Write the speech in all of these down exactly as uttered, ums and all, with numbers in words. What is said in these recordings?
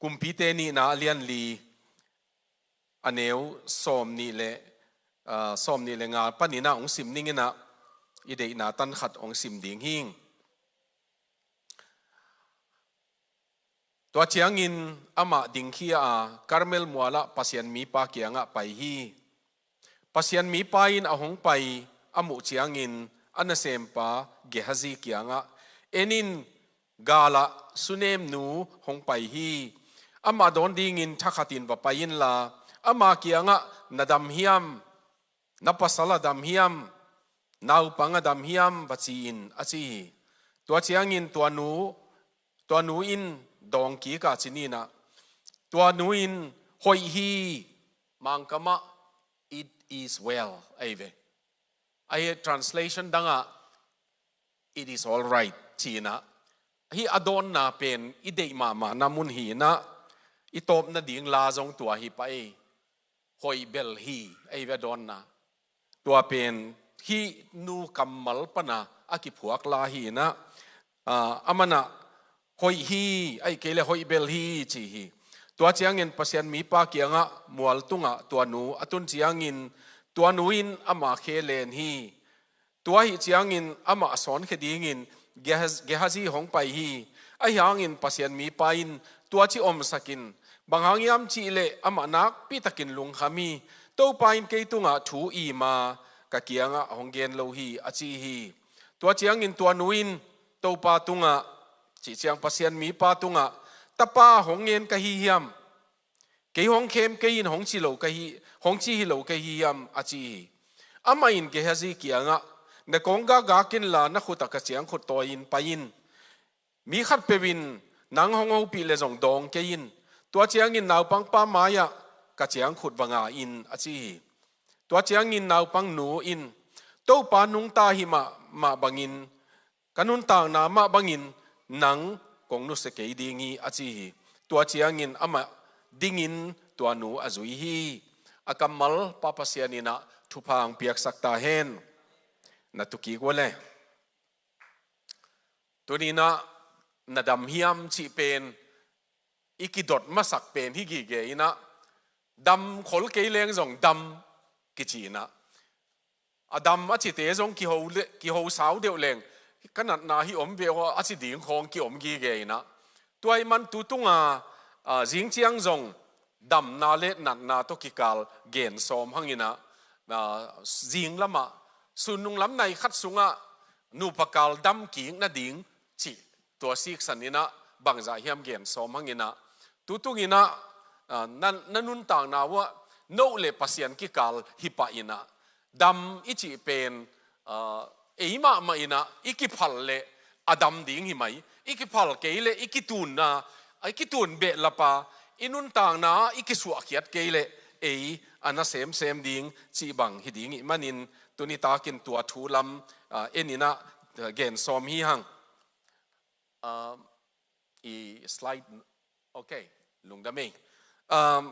Kumpite nihna a lian li, a neu sawm nih le, ah, sawm nih le nga panin ah hong sim ning in ah, i deihna tan khat hong sim ding hing. Tua ciangin amah dingkhia a, Karmel mualah Pasian mipa kiangah pai hi. Pasian mipa in a hong pai a muh ciangin a nasempa Gehazi kiangah, "En in, galah sunemnu hong pai hi. Amah dawn dingin thakhatin va pai inla, ama kiangah, 'Na dam hiam? Na pasal a dam hiam? Naupang a dam hiam?' va ci in," a ci hi. Tua ciangin tua nu, tua nu in dawng kik a, ci ni in ah, tua nu in, "Hoih hi," Mangkam ah, "It is well," ahi ve. Ahi, translation dang ah, "It is all right," ci in ah. Hih a dawnna pen i deih mahmahna mun hi in ah, i tawpna ding la zong tua hi pah ei. "Hoih bel hi," ahi ve a dawnna. Tua pen hih nu kammal pan a kiphuak la hi in ah, ah, aman ah, "Hoih hi," ahih kei leh, "Hoih bel hi," ci hi. Tua ciangin Pasian mipa kiangah mual tungah tua nu a tun ciangin tua nu in ama khe len hi. Tua ahih ciangin amah sawnkhia dingin Gehaz-, Gehazi hong pai hi. Ahi hangin Pasian mipa in, "Tua ci omsak in. Bang hang hiam cih leh amah nakpi takin lungkham hi. Topa in kei tungah thu im a, ka kiangah hong gen lo hi," a ci hi. Tua ciangin tua nu in Topa tungah, cih ciang Pasian mipa tungah, "Tapa hong ngen ka hi hiam? Kei hong khem kei in hong ci lo ka hi, hong ci hi lo ka hi hiam?" a ci hi. Amah in Gehazi kiangah, "Na kawnggak gak inla, na khut ah ka ciangkhut tawi-in pai in. Mi khatpeuh in nang hong hopih leh zong dawng kei in. Tua ciangin naupangpa mai-ah ka ciangkhut va nga in," a ci hi. Tua ciangin naupang nu in, "Topa nungta hi mahmah bangin, ka nuntakna mah bangin nang kong nusia kei ding hi," a ci hi. Tua ciangin amah dingin tua nu a zui hi. A kammal Pa Pasian in ah thupha hong piaksak ta hen. Na tu kik uh le. Tuni in ah, "Na dam hiam?" cih pen i kidot masak pen hi gige in ah, dam khol kei leng zong dam kici in ah, a dam a cite zong kiho le, kiho sau deuh leng, "Ka natna hi om ve aw," a ci ding khawng kiom gige in ah. Tua ahih man tu tunga, ah, zing ciang zong damna le natna tawh kikal gen sawm hang in ah, ah, zing lamah, sun nung lam nai khat sungah nupa kal dam kik nading cih, tua siksan in ah bangzah hiam gen sawm hang in ah, tu tung in ah, ah, na, na nuntakna uh ah, no le Pasian kikal hi pah in ah, dam i cih pen, ah, ei mahmah in ah i kiphal leh a dam ding hi mai. I kiphal kei leh i kitunna, i kitun behlap a, i nuntakna i kisuahkhiat kei leh ei a na semsem ding cih bang hi ding ih manin, tuni takin tua thu lam, ah, en in ah, ah, gen sawm hi hang. Ah, i slide. Ok, lungdam ei. Um,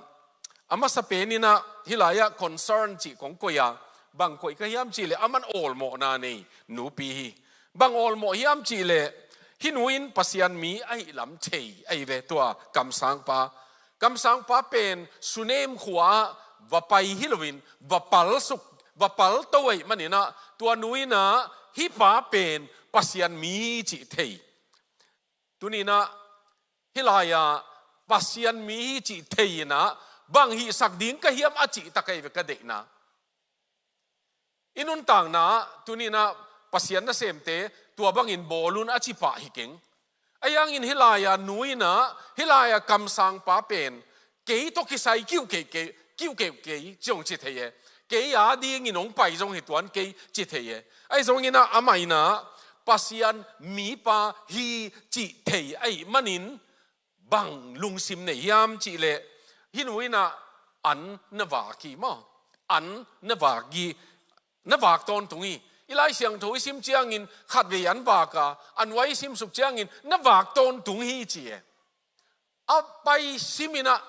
a masa pen in ah, hih lai-ah concern cih kong koih a, bang koih ka hiam cih leh, aman awlmawhna nei nupi hi. Bang awlmawh hiam cih leh, hih nu in Pasian mi ahih lam thei ahi ve, tua kamsangpa. Kamsangpa pen Sunem khua-ah va pai hi loin, va palsuk, va palto ahih manin ah, tua nu in ah, hih pa pen Pasian mi hi cih thei. Tuni in ah, hih lai-ah Pasian mi hi cih thei in ah, "Bang hihsak ding ka hiam?" a cih tak ahi ve ka deihna. I nuntakna ah tuni in ah Pasian nasemte tua bangin bawl un a ci pah hi keng. Ahi hangin hih lai-ah nu in ah, hih lai-ah kamsangpa pen, "Kei tawh kisai kiuhkeuh kei, kiuhkeuh kei," ci hong ci thei e. "Kei a dingin hong pai zong hi tuan kei," ci thei e. Ahi zongin ah amah in ah Pasian mipa hi cih thei ahih manin, bang lungsim nei hiam cih leh, hih nu in ah an na vak hi maw. An na vak hi, na vak tawntung hi. I Lai Siangtho i sim ciangin khatvei an vak a, a nuai i simsuk ciangin na vak tawntung hi ci e. A pai sim in ah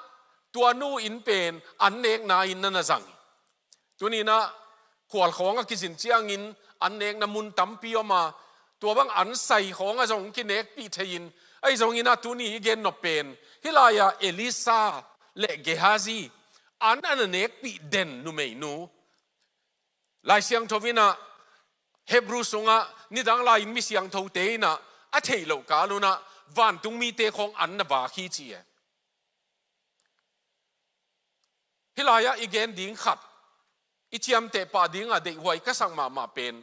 tua nu in pen an nekna in na na zang hi. Tuni in ah khual khawng a kizin ciangin an nekna mun tampi om a, tua bang an sai khawng ah zong kinekpih thei-in, Ahi zongin ah tuni i gen nop pen, hih lai-ah Elisha le Gehazi an a na nekpih den numeinu, Lai Siangtho in ah, Hebrew sungah nidang lai-in mi siangthote in ah a theih loh kal un ah vantung mite khawng an na vak hi ci e. Hih lai-ah i gen ding khat, i ciamteh pah dingah deihhuai ka sak mahmah pen,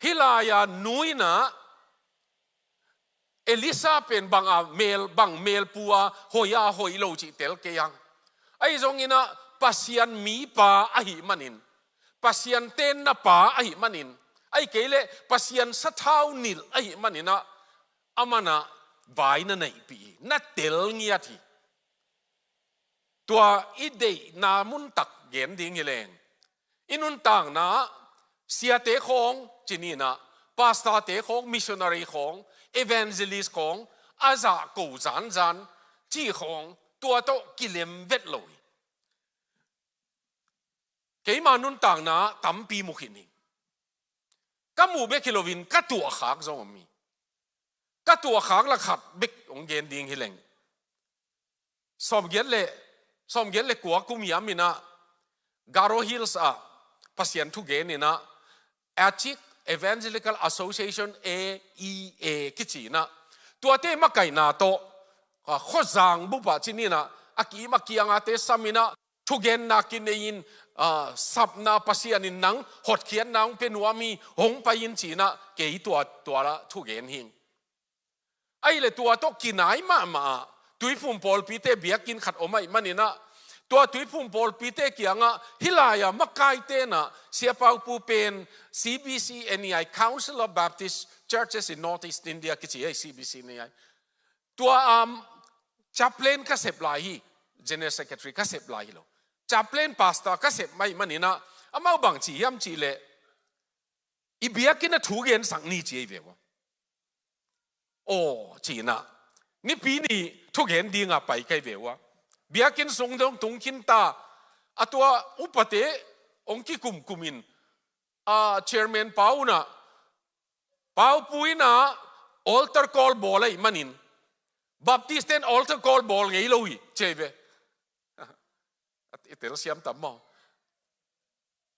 hih lai-ah nu in ah Elisha pen bang a mel, bang melpu a hoih a hoih lo cih tel kei ang. Ahi zongin ah Pasian mipa ahih manin, Pasian tenna pa ahih manin, ahih kei leh Pasian sathau nilh ahih manin ah, aman ah vai na neihpih hi, na tel ngiat hi. Tua i deihna muntak gen ding hi leng, i nuntakna siate khawng, ci ni in ah, pastorte khawng, missionary khawng, evangelist khawng a zahko zanzan cih khawng tua tawh kilem vet lo hi. Keima nuntakna tampi mu khin hi. Ka muh bek hi loin ka tuahkhak zong om hi. Ka tuahkhak lak khat bek hong gen ding hi leng, sawmgiat le, sawmgiat le kua kum hiam in ah Garo Hills ah Pasian thugen in ah, Achik Evangelical Association, A E A kici in ah, tuate makaihna tawh, ah, khuazang bup ah ci ni in ah, a kim a kiangate sam in ah, thugenna kinei in, ah, sapna Pasian in nang hotkhiatna hong pia nuam hi, hong pai in ci in ah kei tua, tua la thugen hi. Ahih leh tua tawh kinai mahmah ah Tuiphum pawlpite biakinn khat om ahih manin ah, tua Tuiphum pawlpite kiangah hih lai-ah makaite in ah, Sia Pau Pu pen C B C N E I, Council of Baptist Churches in Northeast India kici hi, C B C N E I. Tua, um, chaplain ka sep lai hi, general secretary ka sep lai hi lo. Chaplain pastor ka sep ahih manin ah, amau bang ci hiam cih leh, i biakinn ah thugensak ni ci hi ve ua. Aw, ci in ah, Nipi ni thugen dingah pai ka hi ve ua. Biakinn sung dong tung khin ta, a tua upate hong kikumkum in, a, chairman pa un ah, Pau Pu in ah altar call bawl ahih manin, Baptist ten altar call bawl ngei lo hi, ci hi ve. I telsiam tam maw?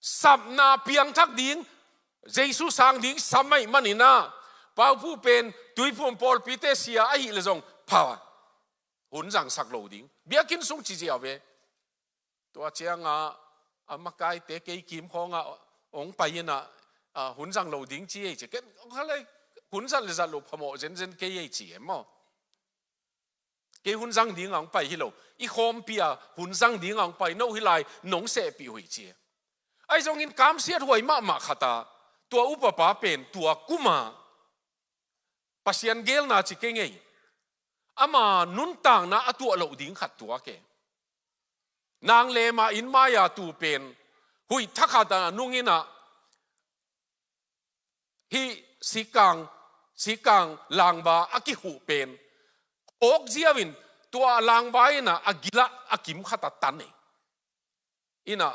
Sapna piangthak ding, Jesu sang ding sam ahih manin ah, Pau Pu pen Tuiphum pawlpite sia ahih leh zong pha, hun zangsak lo ding, biakinn sung ci ziau ve. Tua ciangah a makaite kei kim khawngah hong pai in ah, ah, hun zang lo ding ci ei ci. Ken kha lei, hun zat le zat lo phamawh zenzen kei ei ci e maw. Kei hun zang dingah hong pai hi lo, i khawmpi ah hun zang dingah hong pai, no hih lai nong sehpih uh hi ci e. Ahi zongin kamsiat huai mahmah khat ah, tua upapa pen tua kum ah Pasian geelna ci kei ngei, ama nuntakna a tuah loh ding khat tuak e. Nang le ma inn mai-a tu pen, huih thakhat a nung in ah, hih sikkang, sikkang langva a kihuh pen, awk ziau in tua langva in ah a gil ah a kim khat ah tan e. In ah,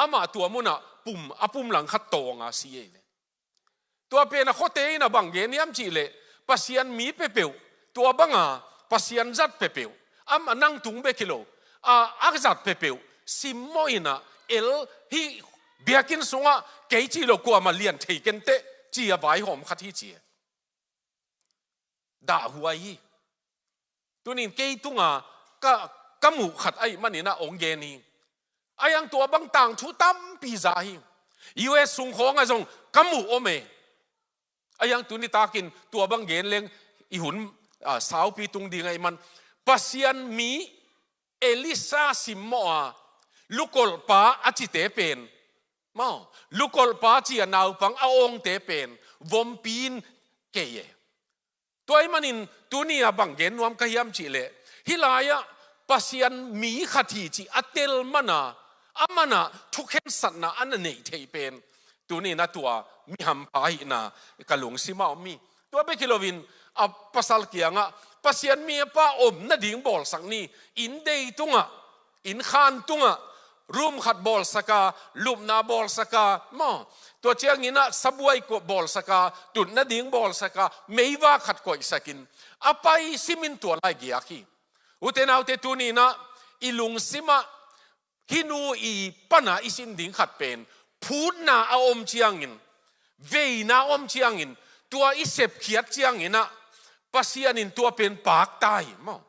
amah tua mun ah pum, a pum lang khat tawng a si ei ve. Tua pen a khuate in ah bang gen hiam cih leh, Pasian mi peuhpeuh, tua bang a Pasian zat peuhpeuh, amah nang tung bek hi lo, a, a zat peuhpeuh simmawh in ah, el, hih biakinn sungah kei cih lo kuamah lian thei kenteh, ci a vaihawm khat hi ci e. Dahhuai hi. Tunin kei tungah ka, ka muh khat ahih manin ah hong gen hi. Ahi zong tua bang tangthu tampi za hi. U S sung khawngah zong ka muh om e. Ahi zong tuni takin tua bang gen leng i hun, ah, saupi tung ding ahih man, Pasian mi Elisha simmawh a, lukolhpa a cite pen, maw, lukolhpa ci a naupang a awngte pen vompi in kei e. Tua ahih manin tuni a bang gen nuam ka hiam cih leh, hih lai-ah Pasian mi khat hi cih a tel man a, aman ah thukhensatna a na neih theih pen, tuni in a tua mi hampha ahihna ka lungsim ah om hi. Tua bek hi loin a pasal kiangah, Pasian mi a pa om nading bawlsak ni, inn dei tungah, inn khan tungah, Room khat bawlsak a, lupna bawlsak a, maw, tua ciangin ah sabuai kua bawlsak a, tut nading bawlsak a, meivak khat koihsakin a pai simin tua lai giak hi. Ute naute, tuni-in ah i lungsim ah hih nu i pan a i sin ding khat pen, phutna a om ciangin, veina a om ciangin, tua i sepkhiat ciangin ah Pasian in tua pen pakta hi, maw.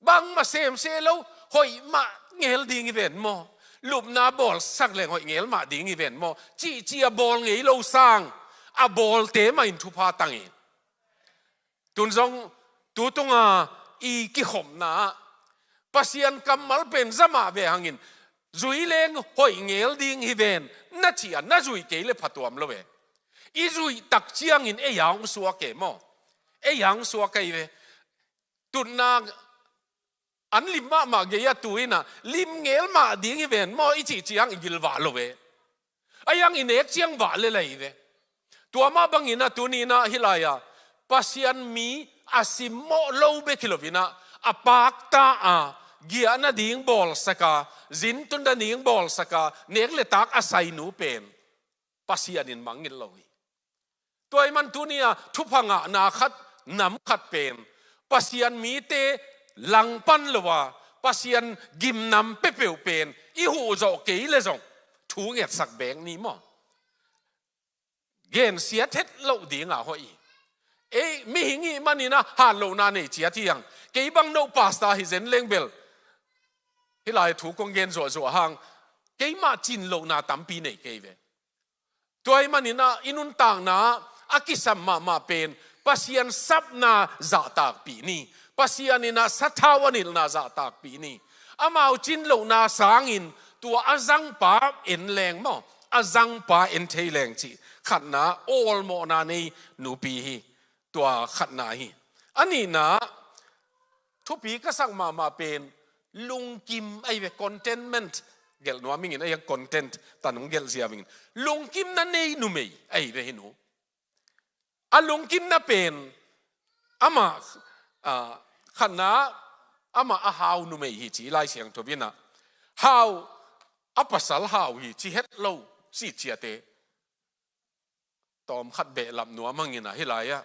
Bangmah sem se lo, hoih mah ngel ding hi ven maw, lupna bawlsak leng hoih ngel mah ding hi ven maw, cihcih a bawl ngei lo sang, a bawlte mah in thupha tang hi. Tun zong, tu tunga i kikhopna ah Pasian kammal pen za mah ve hangin, zui leng hoih ngel ding hi ven, na cih a na zuih kei le phatuam lo ve. I zuih tak ciangin ei a hong suak e maw. Ei a hong suak ahi ve. Tutna an lim mahmah gei a tu-in ah lim ngel mah ding hi ven maw i cih ciang i gil vah lo ve. A hiang i nek ciang vah lel ahi ve. Tua mah bangin ah tuni-in ah hih lai-a Pasian mi a simmawh lo bek hi loin ah, a pakta a, giah nading bawlsak a, zin tun nading bawlsak a, nek le tak a sai nu pen Pasian in mangngilh lo hi. Tua ahih man tuni-a thupha ngahna khat, nam khat pen Pasian mite langpan lo a, Pasian gimnam peuhpeuh pen i huh zawh kei le zong thu ngetsak bek ni maw. Gensiat het loh ding a hoih hi. Ei, mihing i hih manin ah hatlohna nei ciat hi hang. Kei bang no pastor hi zen leng bel, hih lai thu kong gen zuahzuah hang, keimah cin lohna tampi nei kei ve. Tua ahih manin ah i nuntakna a kisam mahmah pen Pasian sapna zahtakpih ni. Pasian in ah sathau a nilhna zahtakpih ni. Amau cin lohna sangin tua a zangpa en leng maw, a zangpa en thei leng cih khatna awlmawhna nei nupi hi. Tua khatna hi. A nihna, thupi ka sak mahmah pen lungkim ahi ve, contentment. Gelh nuam ing in, a hiang content tan hong gelh ziau ing in. Lungkimna nei numei ahi ve hih nu. A lungkimna pen amah, ah, khatna, amah a hau numei hi ci Lai Siangtho in ah. Hau, a pasal hau hi ci het lo, si ciate. Tawm khat behlap nuam hang in ah hih lai-ah.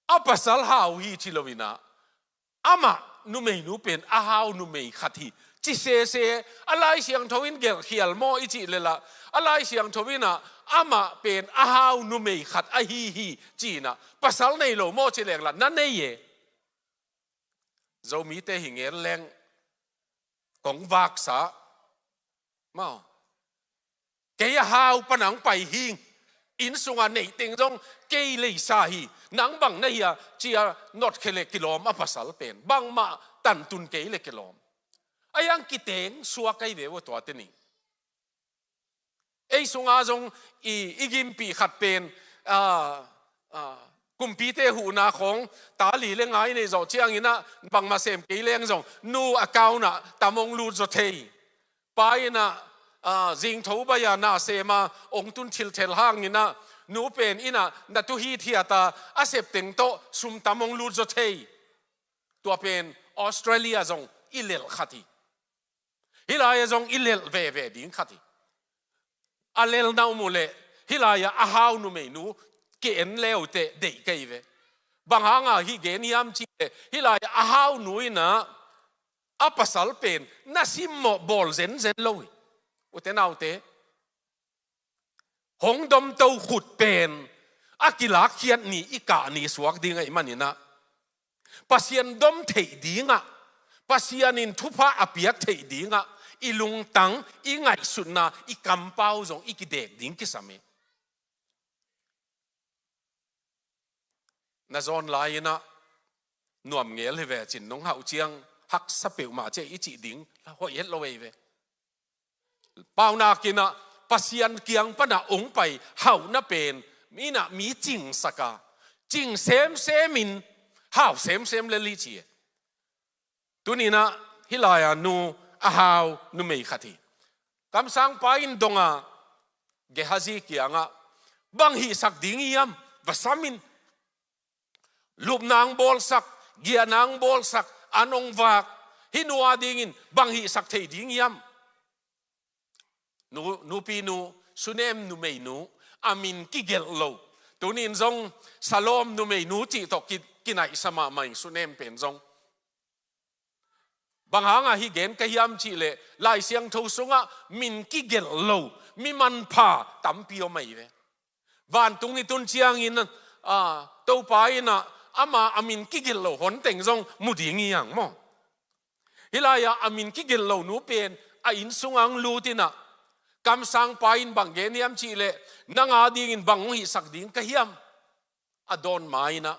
A pasal hau hi ci loin ah, amah numeinu pen a hau numei khat hi ci sese. A Lai Siangtho in gelhkhial maw i cih leh lah, a Lai Siangtho in ah amah pen a hau numei khat ahi hi ci-in ah, pasal nei lo maw ci leng lah na nei e. Zomite hi ngen leng kong vaksa maw. Kei a hau pan a hong pai hing. Inn sungah neih teng zong kei leisa hi. Nang bang na hia ci-a notkhia le kilawm a pasal pen. Bangmah tantun kei le kilawm. A hiang kiteng suak ahi ve ua tuate nih. Ei sunga zong i, i gimpih khat pen, ah, ah, kumpite huhna khawng ta li le nga i neih zawh ciangin ah bangmah sem kei leng zong nu account ah tam hong lut zaw thei. Pa in ah, ah, zingtho baih a na sem a hong tun thilthel hangin ah nu pen in ah na tu hithiat a, a sep teng tawh sum tam hong lut zaw thei. Tua pen Australia zong i lelh khat hi. Hih lai-ah zong i lelh veve ding khat hi. A lelhna om uh leh hih lai-ah a hau numeinu ki-en le uh teh deih kei ve. Bang hanga hih gen hiam cih leh hih lai-ah a hau nu in ah a pasal pen na simmawh bawl zenzen lo hi. Ute naute, hong domto khut pen a kilakkhiat ni, i kah ni suak ding ahih manin ah, Pasian dom theih dingah, Pasian in thupha a piak theih dingah i lungtang, i ngaihsutna, i kampau zong i kidek ding kisam hi. Na zawn lai-in ah nuam ngel hi ve cin, nong hauh ciang haksa peuhmah ci-a i cih ding hoih het lo ei ve. Paunak in ah Pasian kiang pan a hong pai hauhna pen in ah mi cingsak a, cing semsem in hau semsem lel hi ci e. Tuni-in ah hih lai-a nu a hau numei khat hi. Kamsangpa in dong a Gehazi kiangah, bang hihsak ding hiam, va sam in. Lupna hong bawlsak, giahna hong bawlsak, an hong vak, Hih nu a dingin bang hihsak thei ding hiam? Nu, nupinu, sunem numeinu, a min kigelh lo. Tunin zong Salom numeinu cih tawh ki, kinaihsa mahmah ing, sunem pen zong. Bang hangah hih gen ka hiam cih leh, Lai Siangtho sungah min kigelh lo, mi manpha tampi om ahi ve. Vantung i tun ciangin, a, Topa in ah, ama a min kigelh lo hon teng zong mu ding hi hang maw. Hih lai-ah a min kigelh lo nu pen a inn sungah hong lut in ah, kamsangpa in bang gen hiam cih leh, nang a dingin bang hong hihsak ding ka hiam? A dawn ma in ah,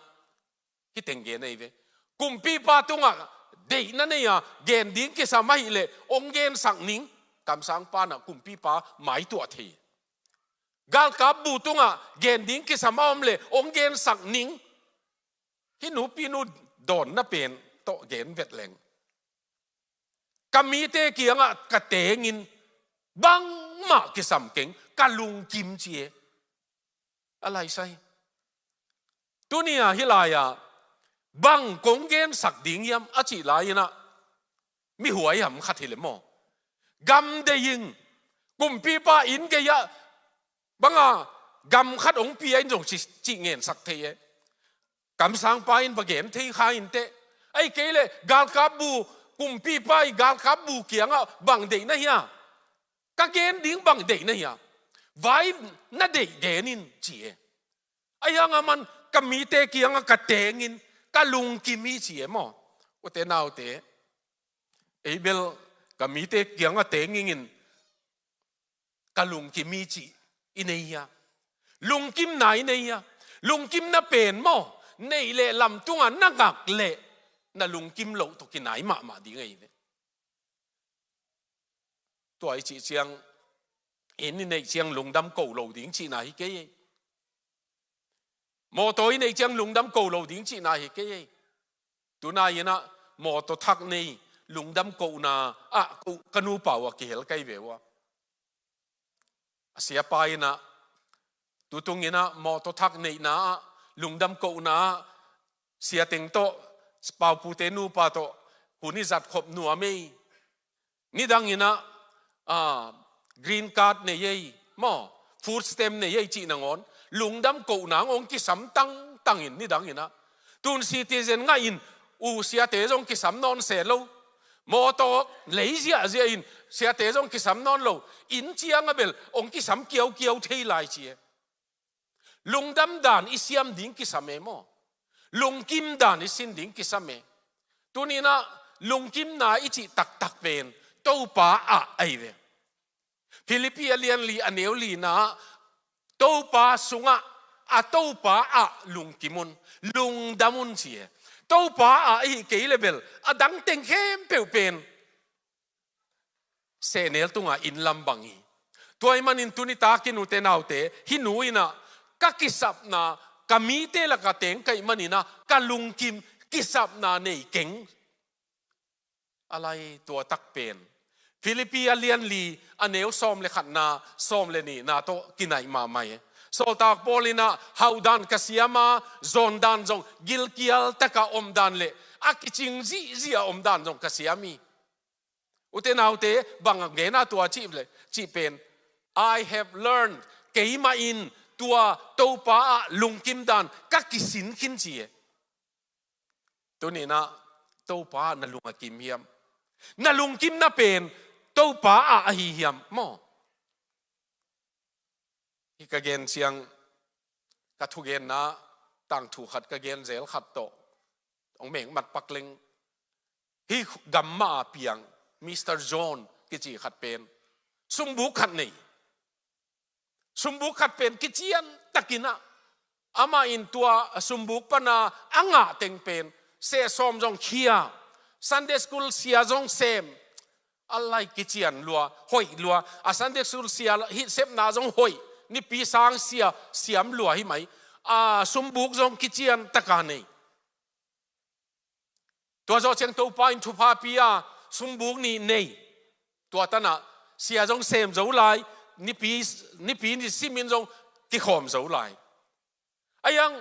hih teng gen ahi ve. Kumpipa tungah deihna nei a, gen ding kisam ahih leh hong gensak ning. Kamsangpa in ah kumpipa maituah thei. Galkap bu tungah gen ding kisam a om leh hong gensak ning. Hih nupinu dawnna pen tawh gen vet leng, ka mite kiangah ka tengin bangmah kisam keng, ka lungkim ci e. A lai sai. Tuni-a hih lai-ah bang kong gensak ding hiam a cih lai-in ah, mi huaiham khat hi leh maw, gam deih ing, kumpipa inn gei-ah banga gam khat hong pia in zong ci, cih ngensak thei e. Kamsangpa in va gen thei kha inteh. Ahih kei leh galkap bu, kumpipa i galkap bu kiangah bang deih na hia? Ka gen ding bang deih na hia? Vai na deih gen in ci e. Ahi hang aman ka mite kiangah ka tengin ka lungkim hi ci e maw. Ute naute, ei bel ka mite kiangah teng ingin ka lungkim hi cih i nei hia? Lungkimna i nei hia? Lungkimna pen maw, neih leh lam tungah na ngak leh na lungkim loh tawh kinai mahmah ding ahi ve. Tua i cih ciang, inn i neih ciang lungdam ko lo ding cihna hi kei ei. Mawtaw i neih ciang lungdam ko lo ding cihna hi kei ei. Tunai-in ah mawtaw thak nei, lungdam kohna ah ko, ka nupa uh a kihel kai ve uh a. A siapa in ah, tutungin ah mawtaw thak neihna ah, lungdam kohna ah, siateng tawh, paupute nupa tawh hun i zatkhop nuam ei. Nidangin ah, ah, green card nei ei maw, food stamp nei ei cih nangawn, lungdam kohna hong kisam tangtangin nidangin ah. Tun citizen ngah in, u siate zong kisam nawn se lo. Mawtaw lei ziahziah in siate zong kisam nawn lo. Inn ciang a bel hong kisam kiaukiau thei lai ci e. Lungdam dan i siam ding kisam e maw. Lungkim dan i sin ding kisam e. Tuni-in ah lungkimna i cih taktak pen Topa ah ahi ve. Philippi a lian li a neu lina ah, Topa sungah, a Topa ah lungkim un, lungdam un ci e. Topa ah ahih kei leh bel a dang teng khempeuh pen sehnel tungah inn lam bang hi. Tua ahih manin tuni takin ute naute, hih nu in ah ka kisapna, ka mite lakah teng ka hih manin ah ka lungkim, kisapna nei keng. A lai tua tak pen Philippi a lian li a neu sawm le khatna, sawm le nihna tawh kinaih mahmah e. Sawltak Paul in ah hauhdan ka siam a, zawndan zong gilkial taka omdan le a kicing zihziah omdan zong ka siam hi. Ute naute, bang a gen a tua cih leh, cih pen, "I have learned," keimah in tua Topa ah lungkim dan ka kisin khin ci e. Tuni-in ah Topa ah na lung a kim hiam? Na lungkimna pen Topa ah ahi hiam maw? Hih ka gen ciang, ka thugenna tangthu khat ka gen zel khat tawh hong mengmat pak leng. Hih gam mah a piang Mister John kici khat pen sumbuk khat nei. Sumbuk khat pen kician takin ah, amah in tua sumbuk pana a ngah teng pen seh sawm zong khia, Sunday school sia zong sem. A lai kician lua, hoih lua. A Sunday school sia hih sepna zong hoih. Nipi sang sia siam lua hi mai. A sumbuk zong kician taka nei. Tua zawh ciang Topa in thupha pia, sumbuk nih nei. Tua tan ah sia zong sem zo lai. Nipi, nipi ni simin zong kikhawm zo lai. Ahi hang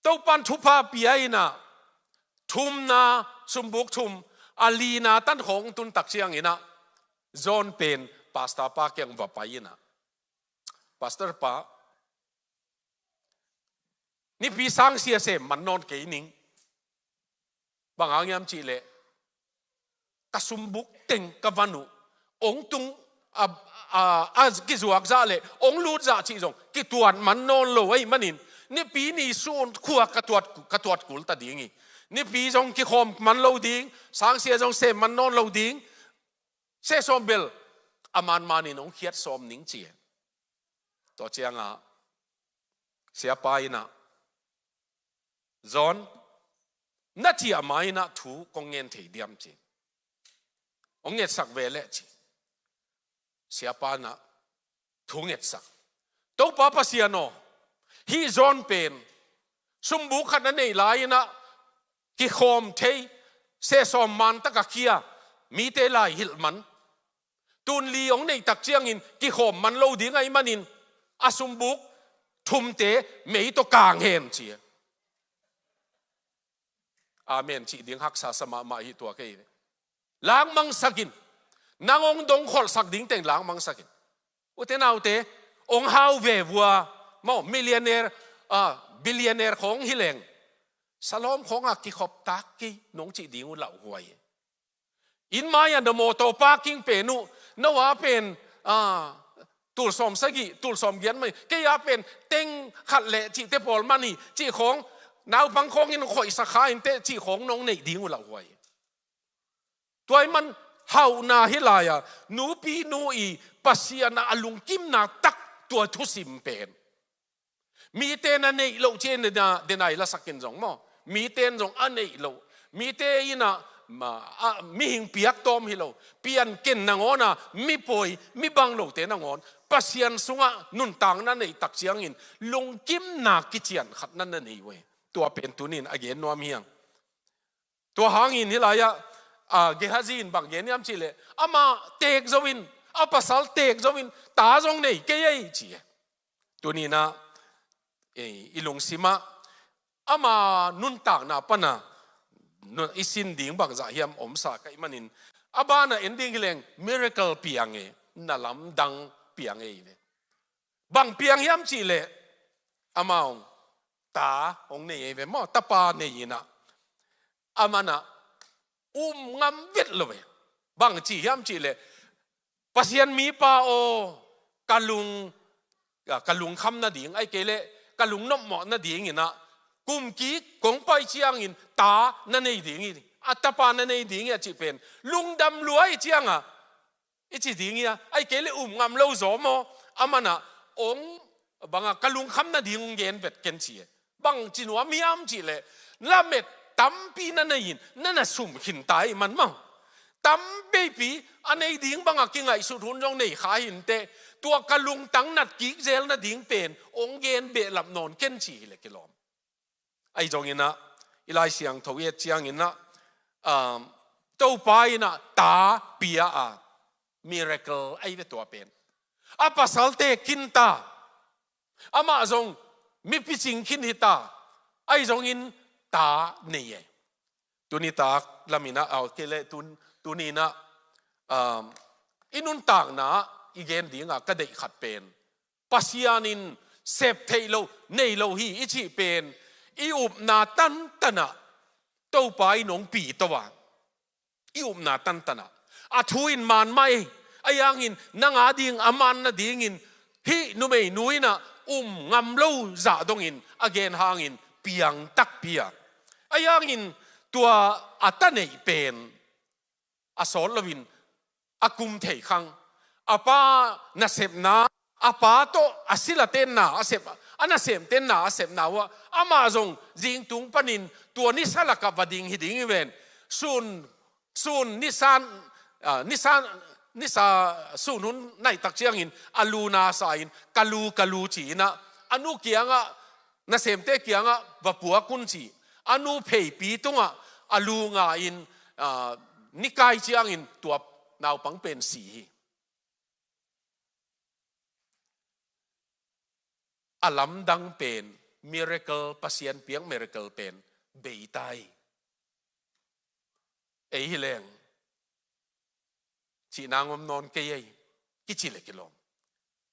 Topa in thupha pia in ah, thumna, sumbuk thum, A lina tan khawng tun tak ciangin ah John pen pastor pa kiang va pai in ah, "Pastor pa, Nipi sangsia sem man nawn kei ning. Bang hang hiam cih leh ka sumbuk teng ka van uh hong tung, a, a, a kizuak zah leh hong lut zah cih zong kituat man nawn lo ahih manin, Nipi ni sun khua ka tuat, ka tuat kul ta ding hi. Nipi zong kikhawm man lo ding, sangsia zong sem man nawn lo ding. Seh sawm bel a man manin hong khiat sawm ning," ci hi. Tua ciangah siapa in ah, "John, na ciah ma in ah thu kong ngen thei diam?" ci. "Hong ngetsak ve leh," ci. Siapa in ah thu ngetsak. "Topa Pasian aw, hih John pen sumbuk khat a neih lai in ah kikhawm thei, seh sawm man tak a khia, mite lai hilh man. Tun li hong neih tak ciangin kikhawm man lo ding ahih manin a sumbuk thumte mei tawh kang hen," ci hi. Amen cih ding haksa sa mahmah hi tua kei. "Langmangsak in. Nang hong dongkholhsak ding teng langmangsak in. Ute naute, hong hau ve vua, maw, millionaire, ah, billionaire khawng hi leng, salawm khawngah kikhop tak kei nong cih ding uh lauhuai hi. Inn mai-ah na mawtaw parking pen uh, no a pen, ah, tul sawm sagih, tul sawm giat mah hi, kei a pen teng khat leh cihte pawl man hi," cih khawng, naupang khawngin khoihsak kha inteh cih khawng nong neih ding uh lauhuai hi. Tua ahih man hauhna hi lai-a, nupinu i Pasian ah a lungkimna tak tua thusim pen, mite na neih loh ci-in dena, dena i lasak in zong maw, mite in zong a neih loh, mite in ah, ma, a, mihing piak tawm hi lo, pianken nangawn a, mi poi, mi bang lote nangawn, Pasian sungah nuntakna neih tak ciangin lungkimna kician khat na na nei uh hi. Tua pen tunin a gen nuam hi hang. Tua hangin hih lai-ah, a, Gehazi in bang gen hiam cih leh, amah teek zo in, a pasal teek zo in, ta zong nei kei ei, ci hi. Tuninah, eh, i lungsimah ama nuntakna pana nu-, i sin ding bangzah hiam omsa ka hih manin, a banah en ding hi leng miracle piang e, na lamdang piang e hi ve. Bang piang hiam cih leh, amah hong ta hong nei e hi ve maw, tapa nei inah, amanah um ngam vet lo ve. Bang ci hiam cih leh, Pasian mipa aw, ka lung, ka lungkham nading, ahih kei leh ka lungnopmawh nading inah, kum kik kong pai ciangin ta na nei ding hi, a tapa na nei ding hi a cih pen lungdam lua hi ciangah, i ci ding hi a, ahih kei leh um ngam lo zaw maw, amanah hong, bangah ka lungkham nading hong gen vet ken ci hi. Bang ci nuam hiam cih leh, lamet tampi na nei in, na na sum khin ta ahih man maw. Tam veipi a nei ding bangah kingaihsut hun zong nei kha hi inteh, tua ka lungtang nat kik zel nading pen hong gen behlap nawn ken ci hi leh kilawm. Ahi zong inah, i Lai Siangtho i et ciang inah, um, Topa inah ta pia a, miracle ahi ve tua pen. A pasal teek khin ta, amah zong mi picing khin hi ta, ahi zongin ta nei e. Tuni tak lam inah, au, kei leh tun, tuni inah, um, i nuntakna i gen dingah ka deih khat pen, Pasian in sep theih loh, nei lo hi i cih pen, i upna tantanah Topa in hong pito a, i upna tantanah a thu in man mah ei, ahi hangin nang a ding a man nadingin hih numeinu inah um ngam lo zah dongin a gen hangin piang takpi a, ahi hangin tua a ta neih pen a sawt loin a kum thei khang, a pa nasepna, a pa tawh a silate na a sep, a nasemte na a sepna uh ah, amah zong zingtung panin tua nisa lakah va ding hi ding hi ven. Sun, sun nisan, ah, nisan, nisa sun hun nai tak ciangin a lu na sa in, "Ka lu, ka lu," ci inah, a nu kiangah, nasemte kiangah va puak un ci. A nu pheipi tungah a lu nga in, ah, ni kai ciangin tua naupang pen si hi. A lamdang pen, miracle, Pasian piak miracle pen bei ta hi. ei hi leng cih nang om nawn kei ei, kici le kilawm.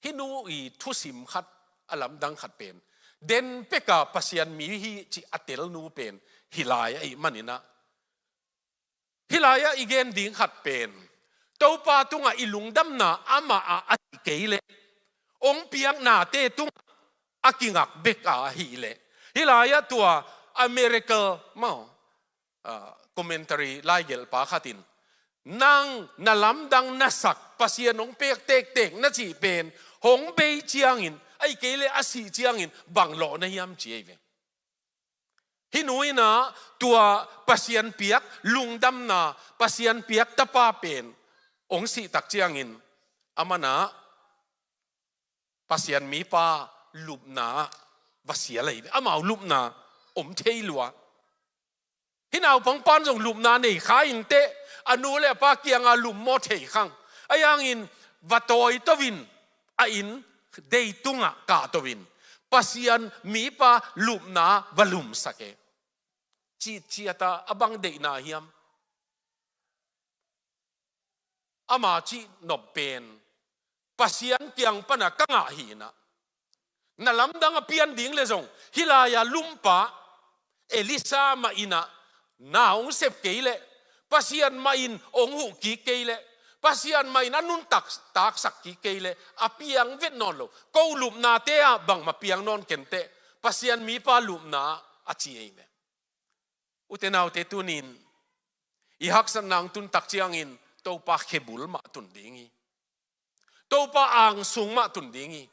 Hih nu i thusim khat, a lamdang khat pen, den peka Pasian mi hi cih a tel nu pen hih lai ahih manin ah, hih lai-ah i gen ding khat pen, Topa tungah i lungdamna amah ah a hi kei leh, hong piaknate tungah a kingak bek a ahih leh, hih lai-ah tua a miracle maw, ah, commentary laigelhpa khat in, nang na lamdang na sak, Pasian hong pek tektek na cih pen hong bei ciangin, ahih kei leh a sih ciangin bang lawh na hiam, ci ei ve. Hih nu in ah tua Pasian piak lungdamna, Pasian piak tapa pen hong sih tak ciangin, aman ah Pasian mipa lupna ah va sial hi ve. Amau lupna om thei lua. Hih naupang pan zong lupna nei kha inteh, a nu le a pa kiangah lupmawh thei khang. Ahi hangin va tawi to in, a inn dei tungah kah to in, Pasian mipa lupna va lumsak e. Citciat a, a bang deihna hiam? Ama cih nop pen, Pasian kiang panah ka ngah hi in ah, na lamdang a pian ding le zong, hih lai-a lumpa Elisha mah in ah na hong sep kei leh, Pasian mah in hong huh kik kei leh, Pasian mah in a nuntak taksak kik kei leh, a piang vet nawn lo. Ko lupnate ah bangmah piang nawn kenteh, Pasian mipa lupna ah, a ci ei ve. Ute naute, tunin i haksatna hong tun tak ciangin Topa khebul mah tun ding hi. Topa angsung mah tun ding hi.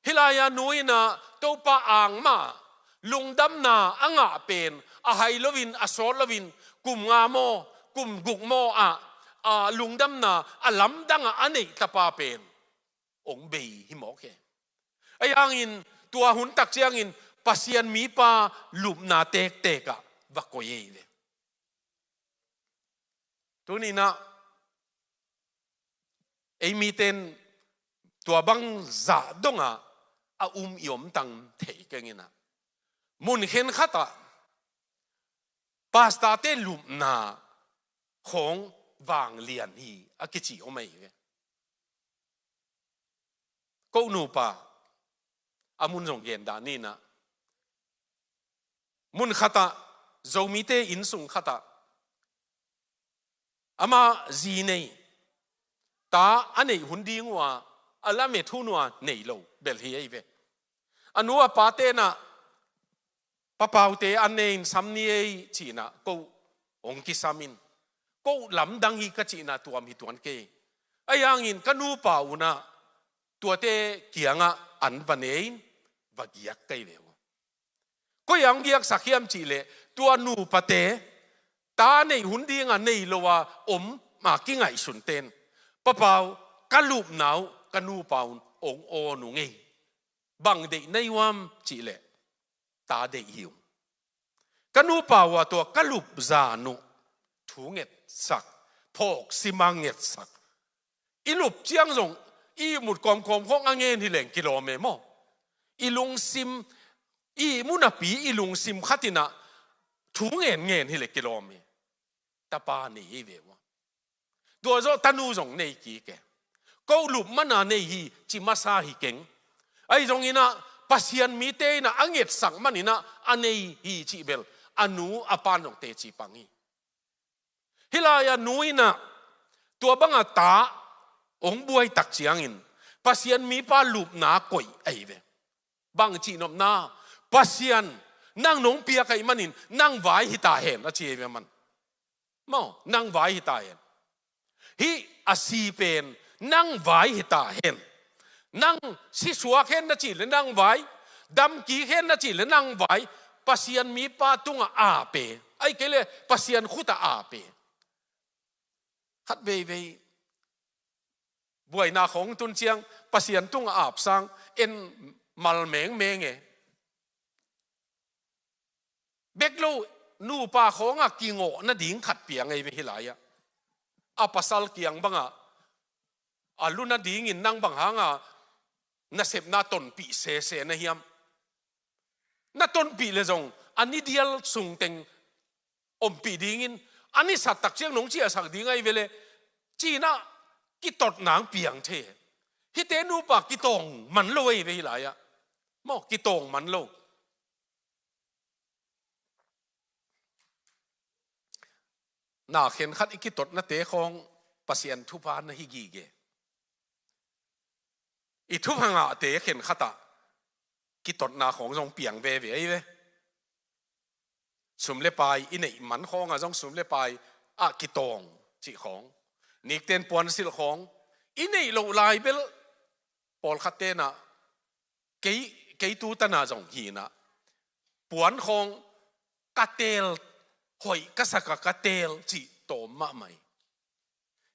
Hih lai-a nu in ah Topa ang mah, lungdamna a ngah pen, a hai loin, a sawt loin, kum nga maw, kum guk maw ah, a lungdamna a lamdang ah a neih tapa pen hong bei hi mawk hi. Ahi hangin tua hun tak ciangin Pasian mipa lupna tektek ah va koih ei ve. Tunin ah ei mite in tua bang zah dongah a um i om tang thei keng in ah, mun khenkhat ah pastorte lupna khawng vanglian hi a kici om ahi ve. Ko nupa, a mun zong gen dah ni in ah, mun khat ah, Zomite innsung khat ah, amah zi nei, ta a neih hun ding uh a, a lamet hun uh a nei lo bel hi ei ve. A nu a pate in ah, Pa Paute an ne in sam ni ei, ci in ah ko hong kisam in, ko lamdang hi ka cihna tuam hi tuan kei. Ahi hangin ka nupa un ah tuate kiangah an va ne in, va giak kei ve uh. Koi ah hong giaksak hiam cih leh, tua nupate, ta neih hun ding a nei lo a om a kingaihsun ten, Pa Pau, ka lupna uh ka nupa un hong awn ung ei. Bang deih na hi uh hiam cih leh, ta deih hi ung. Ka nupa uh a tua ka lup zan uh thu ngetsak, phawk sim a ngetsak. I lup ciang zong i ihmut kawmkawm khawng a ngen hi leng kilawm e maw. I lungsim, i ihmu napi i lungsim khat in ah thu ngenngen hi leh kilawm e. Tapa nei hi ve uh a. Tua zawh tanu zong nei kik e. Ko lup man a nei hi ci masa hi keng. Ahi zongin ah Pasian mite in ah a ngetsak manin ah a nei hi cih bel a nu a pa'n zong teci pang hi. Hih lai-ah nu in ah tua bang a ta hong buai tak ciangin Pasian mipa lupna koih ahi ve. Bang cihnopna, Pasian, nang nong piak ahih manin nang vai hi ta hen, a ci ahi ve man. Maw, nang vai hi ta hen. Hih a si pen nang vai hi ta hen. Nang si suak hen na cih leh nang vai, dam kik hen na cih leh nang vai. Pasian mipa tungah ap e. Ahih kei leh Pasian khut ah ap e. Khat veivei buaina khawng tun ciang Pasian tungah ap sang en mal mengmeng e. Bek lo, nupa khawng a kingawh nading khat piang ahi ve hih lai-ah. A pasal kiang bangah, a lu nadingin nang bang hanga nasepna tonpih sese na hiam? Na tonpih leh zong a ni dial sungteng ompih dingin, a ni sat tak ciang nong ciahsak ding ahi ve le, ci-in ah kitot nang piang thei. Hihte nupa kitawng man lo ahi ve hih lai-ah. Maw, kitawng man lo. Na khenkhat i kitotnate khawng Pasian thupha na hi gige. I thupha ngahte khenkhatah kitotna khawng zong piang veve ahi ve. Sum le pai i neih man khawngah zong sum le pai ah kitawng cih khawng, nikten puansilh khawng i neih loh lai bel pawlkhat tenah kei, kei tu tana zong hinah puan khawng ka teel, hoih ka saka ka teel cih tawm mahmah hi.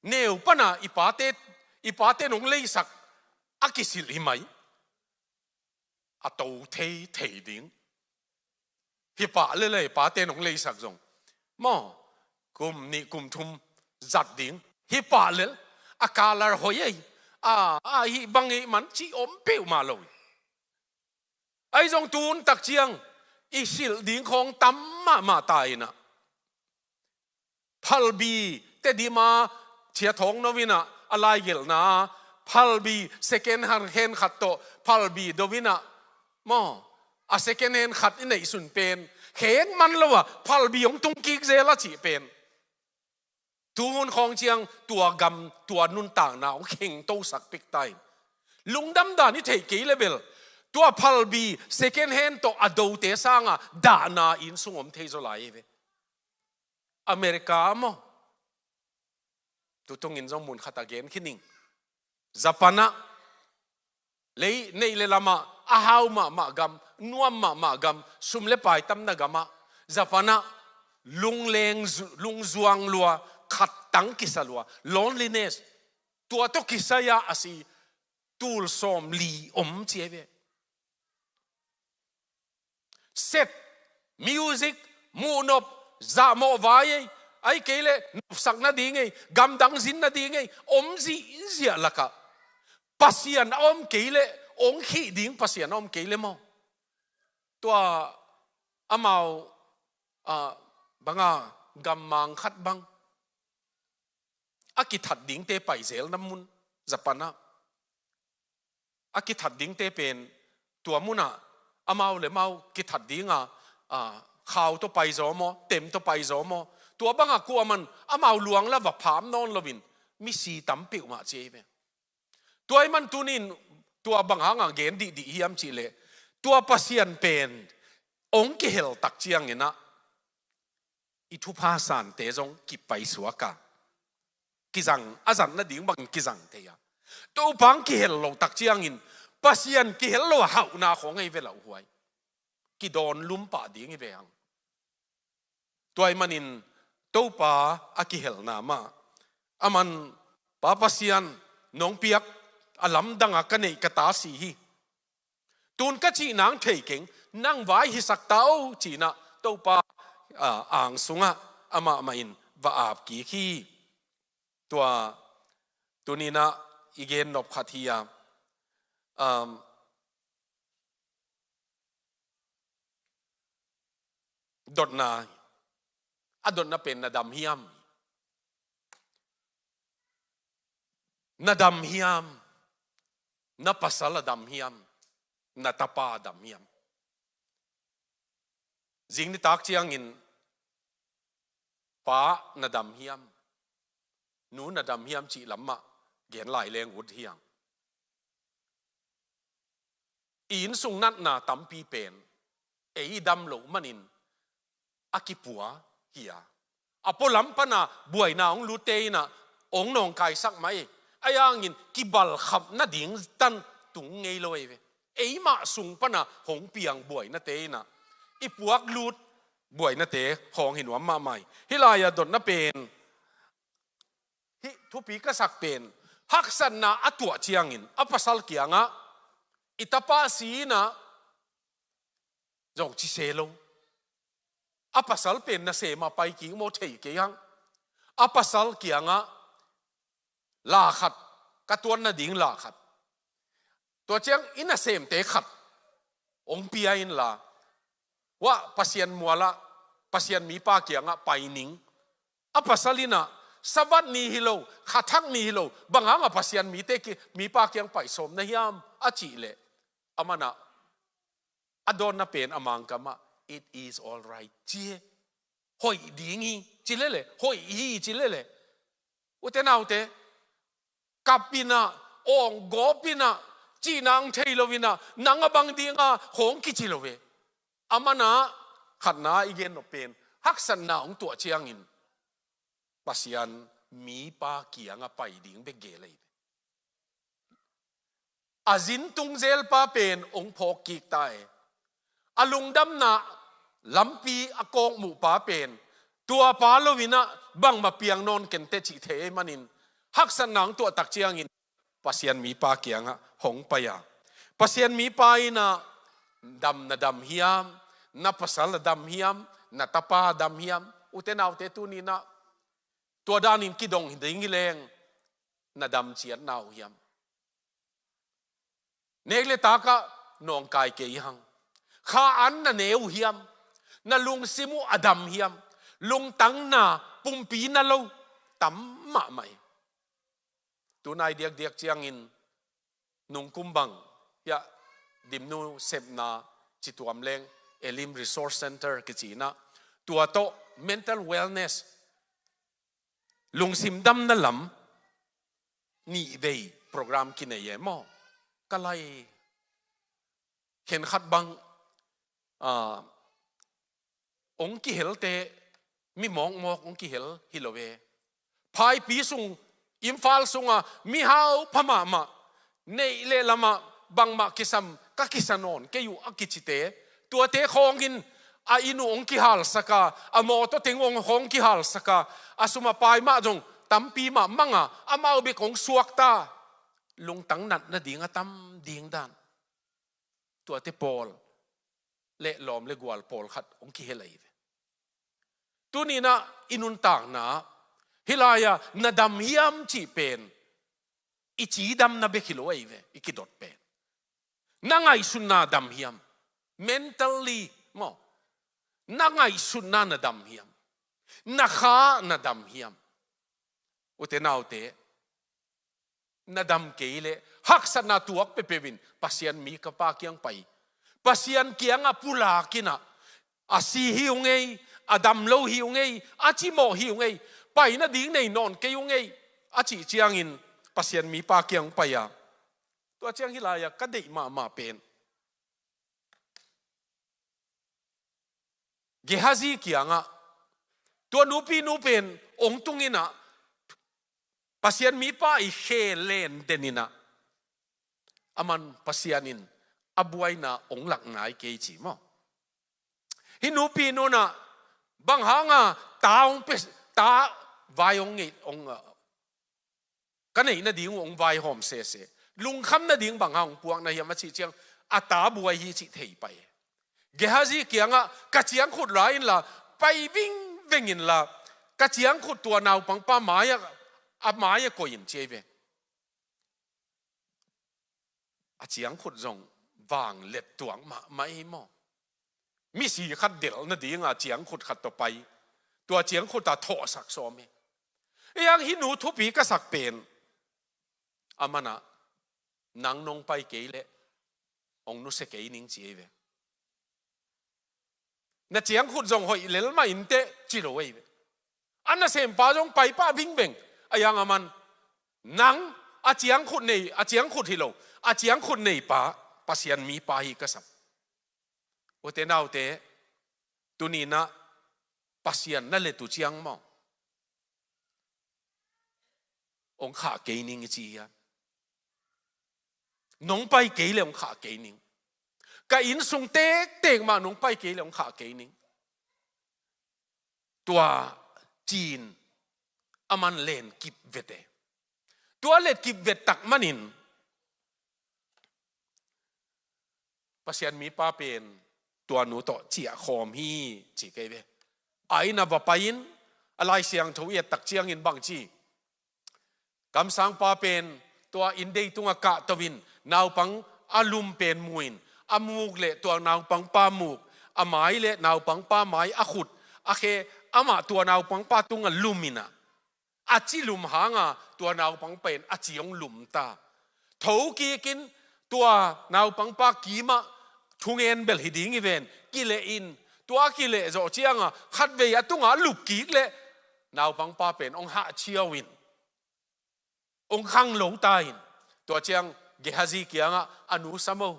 Neu pana i pate, i pate nong leisak a kisilh hi mai. A to thei thei ding. Hi pah lele i pate nong leisak zong maw, kum nih kum thum zat ding. Hi pah lel a color hoih ei, a, a hih bang ei man ci om peuhmah lo hi. Ahi zong tun tak ciang i silh ding khawng tam mahmah ta inah. Phalbi Tedim a Chia Thawng No inah a laigelhna, phalbi second hand khat tawh phalbi do inah maw, a second hand khat i neihsun pen kheng man lo a phalbi hong tung kik zel a cih pen. Tu hun khawng ciang tua gam, tua nuntakna hong khengtosak pek ta in. Lungdam dan i theih kei le bel tua phalbi second hand tawh a dote sanga dahna inn sung om thei zaw lai hi ve. America maw, tutungin zong mun khat a gen khin ing. Japan ah, lei neih le lamah a hau mahmah gam, nuam mahmah gam, sum le pai tamna gamah, Japan ah lungleng zu-, lungzuang lua, khattang kisa lua, loneliness, tua tawh kisai-ah a si tul sawmli om ci hi ve. Set, music, muhnop, zahmawh vai ei, ahih kei leh nopsak nading ei, gamdang zin nading ei, om zihziah lakah Pasian a om kei leh, hong khih ding Pasian a om kei leh maw, tua amau, ah, banga gammang khat bang a kithat dingte paizelna mun, Japan ah a kithat dingte pen tua munah amau le amau kithat dinga, a, khau tawh paizaw maw, tem tawh paizaw maw, tua bangah kuaman amau luang la va pham nawn loin misi tam peuhmah ci hi ve. Tua ahih man tunin tua bang hangah gen dihdih hiam cih leh, tua Pasian pen hong kihel tak cianginah i thupha sante zong kipaisuak a, kizang, a zat nading bangin kizang thei a. Topa hong kihel lo tak ciangin Pasian kihel lo a hauhna khawng hi ve lauhuai. Kidawn lum pah ding hi ve hang. Tua ahih manin Topa a kihelna mah, aman Pa Pasian nong piak a lamdanga ka neih ka ta si hi. Tun ka cih nang thei keng, nang vai hisak ta o, ci-inah Topa, a, ang sungah amah mah in va ap kik hi. Tua tuninah i gen nop khat hi a, um, dotna, a dotna pen na dam hiam? Na dam hiam? Na pasal a dam hiam? Na tapa a dam hiam? Zing nitak ciangin pa na dam hiam, nu na dam hiam cih lamah gen lai leng ut hi hang. I innsung natna tampi pen ei i dam loh manin a kipua hi a, a pualam pana buaina hong lutte inah hong nawngkaisak mah hi. Ahi hangin kibalkhap nading tan tung ngei lo hi ve. Eimah sung pana hong piang buainate inah i puak lut buainate khawng hi nuam mahmah hi. Hih lai-ah dotna pen, hih thupi ka sak pen, haksatna a tuah ciangin a pasal kiangah i tapa si inah zong ci se lo. A pasal pen nasem a pai kik maw, thei kei hang. A pasal kiangah la khat, ka tuan nading la khat, tua ciang i nasemte khat hong pia inla, wah, Pasian mualah, Pasian mipa kiangah pai ning. A pasal in ah, Sabbath ni hi lo, khathak ni hi lo, bang hang a Pasian mite ki, mipa kiang pai sawm na hiam a cih leh, aman ah a dawnna pen a Mangkam ah, "It is all right," ci hi. Hoih ding hi ci lel e, hoih hi ci lel e. Ute naute, kap in ah, awng gawp in ah, cihna hong thei lo in ah, nang a bang ding a, hong kici lo e. Aman ah, khatna i gen nop pen, haksatna hong tuah ciangin, Pasian mipa kiangah pai ding bek gel ahi ve. A zin tung zelpa pen hong phawk kik ta e. A lungdamna lampi a kawkmuh pa pen, tua pa lo in ah bangmah piang nawn kei inteh cih thei ahih manin, haksatna hong tuah tak ciangin Pasian mipa kiangah hong pai a, Pasian mipa in ah, "Dam na dam hiam? Na pasal a dam hiam? Na tapa a dam hiam?" Ute naute, tuni in ah tua danin kidong ding hi leng, na dam ciat na uh hiam? Nek le tak ah nawngkai kei hang. Kha an na ne uh hiam? Na lungsim uh a dam hiam? Lungtang na, pumpi na lo, tam mahmah hi. Tunai diakdiak ciangin, nungkum bang, hiah, Dimnu sepna cituam leng, Elim Resource Center kici in ah, tua tawh mental wellness, lungsim damna lam, nih vei program kinei e maw. Ka lai, khenkhat bang, ah, hong kihelte, mi mawkmawk hong kihel hi lo e. Phaipi sung, Imphal sungah mihau pha mahmah, neih le lamah bangmah kisam, ka kisa nawn kei uh a kicite, tuate khawngin a inn uh hong kihalsak a, a mawtaw teng uh hong kihalsak a, a sum a pai mah zong tampi mah mang a, amau bek hong suakta, lungtang natna ding a tam ding dan. Tuate pawl le lawm le gual pawlkhat hong kihel ahi ve. Tuni in ah i nuntakna, hih lai-ah na dam hiam cih pen, i cidamna bek hi lo ahi ve, i kidot pen. Na ngaihsutna dam hiam? Mentally maw. Na ngaihsutna na dam hiam? Na kha na dam hiam? Ute naute, na dam kei leh, haksatna tuak peuhpeuh in Pasian mipa kiang pai. Pasian kiangah pulak in ah, "A si hi ung ei, a dam lo hi ung ei, a cimawh hi ung ei, pai nading nei nawn kei ung ei," a cih ciangin Pasian mipa kiang pai a. Tua ciang hih lai-ah ka deih mahmah pen, Gehazi kiangah, tua nupinu pen hong tung in ah, Pasian mipa i khe len den in ah, aman Pasian in a buaina hong lak nai kei ci maw. Hih nupinu in ah, "Bang hang a ta hong pe, ta vai hong ngei, hong, ah, ka neih nading uh hong vaihawm sese, lungkham nading bang hang hong puak na hiam?" a cih ciang, a ta buai hi cih thei pai. Gehazi kiangah, "Ka ciangkhut la inla, pai vingveng inla, ka ciangkhut tua naupangpa mai-ah, a mai-ah koih in," ci ahi ve. A ciangkhut zong vanglet tuak mahmah hi maw. Misi khat delh nading a ciangkhut khat tawh pai, tua ciangkhut a thawhsak sawm hi. Ei ang, hih nu thupi ka sak pen, aman ah, "Nang nong pai kei leh hong nusia kei ning," ci ahi ve. "Na ciangkhut zong hoih lel mah inteh," ci lo ahi ve. A nasempa zong pai pah vingveng. Ei ang, aman, "Nang a ciangkhut nei, a ciangkhut hi lo, a ciangkhut neipa, Pasian mipa hi ka sam." Ute naute, tuni in ah Pasian na let uh ciang maw, "Hong khah kei ning," i ci hiam? "Nong pai kei leh hong khah kei ning. Ka inn sung tektek mah nong pai kei leh hong khah kei ning." Tua ci-in aman len kip vet e. Tua let kip vet tak manin, Pasian mipa pen tua nu tawh ciahkhawm hi, ci kei ve. A inn ah va pai-in, a Lai Siangtho i et tak ciangin bang ci, kamsangpa pen tua inndei tungah kahto-in, naupang a lum pen mu-in, a muk le tua naupangpa muk, a mai le naupangpa mai, a khut, a khe, Amah tua naupangpa tungah lum in ah, a ci lum hangah tua naupangpa in a ci hong lum ta. Tho kikin tua naupangpa kimah thungen bel hi ding hi ven, kileh in, tua kileh zawh ciangah khatvei a tungah a lup kik leh naupangpa pen hong hahciau in, hong khanglo ta in. Tua ciang Gehazi kiangah, "A nu Samo,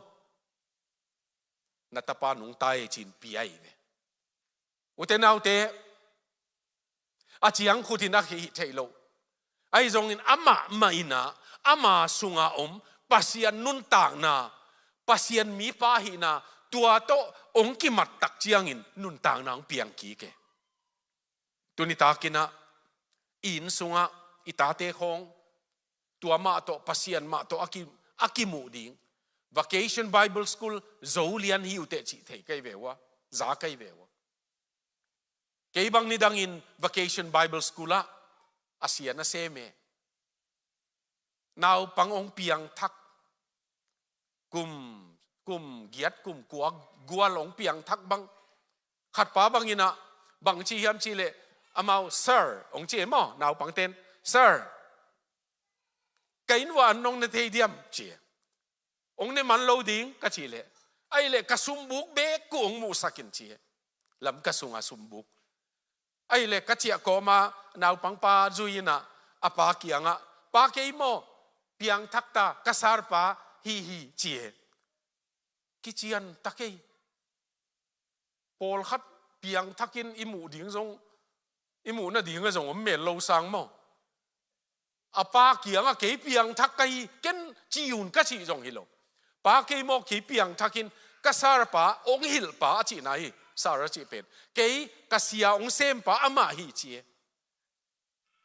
na tapa nungta hi," ci-in pia hi ve. Ute naute, a ciangkhut in a hih theih loh. Ahi zongin amah mah in ah, ama sungah om Pasian nuntakna, Pasian mipa hihna, tua tawh hong kimat tak ciangin nuntakna hong piang kik e. Tuni takin ah, i inn sungah i tate khawng, tua mah tawh, Pasian mah tawh a ki, a kimuh ding. Vacation Bible School zo lian hi uh teh cih thei kei ve uh a, za kei ve uh a. Kei bang nidangin Vacation Bible School ah a sia na sem e. Naupang hong piangthak, kum, kum giat, kum kua gual hong piangthak bang. Khatpa bangin ah, bang ci hiam cih leh, amau, "Sir," hong ci e maw, naupangte'n, "Sir, ka inn uah an nong ne thei diam?" ci e. "Hong ne man lo ding," ka cih leh, "Ahih leh ka sumbuk bek kuh hong muhsak in," ci e. Lamka sunga sumbuk. Ahih leh ka ciah kawma naupangpa zui in ah, a pa kiangah, "Pa, kei maw, piangthak ta, ka sarpa hi hi," ci e. Kician ta kei. Pawlkhat piangthakin i muh ding zong, i muh nading a zong om mel lo sang maw. A pa kiangah, "Kei piangthak ka hi, ken ci un," ka cih zong hi lo. "Pa, kei maw, kei piangthakin ka sarpa, hong hilhpa," a cihna hi, sar a cih pen, "Kei ka sia hong sempa amah hi," ci e.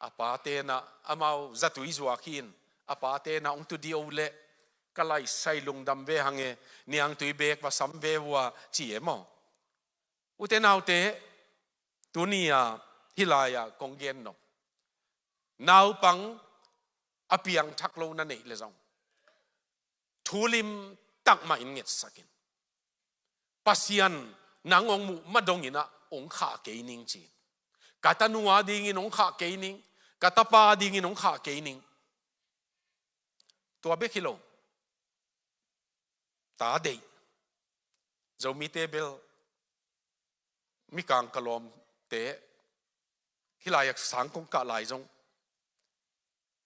A pate'n ah, amau zatui zuak hi in, a pate'n ah, "Hong tu dih o leh, ka laisai lungdam ve hang e, niangtui bek va sam ve uh a," ci e maw. Ute naute, tuni-a hih lai-ah kong gen nop, naupang a piangthak lo na neih leh zong, thu limtak mah in ngetsak in. "Pasian, nang hong muh ma dongin ah hong khah kei ning," ci in. "Ka tanu a dingin hong khah kei ning, ka tapa a dingin hong khah kei ning." Tua bek hi lo. Ta deih. Zomite bel, Mikang ka lawmte, hih lai-ah sang kong kah lai zong,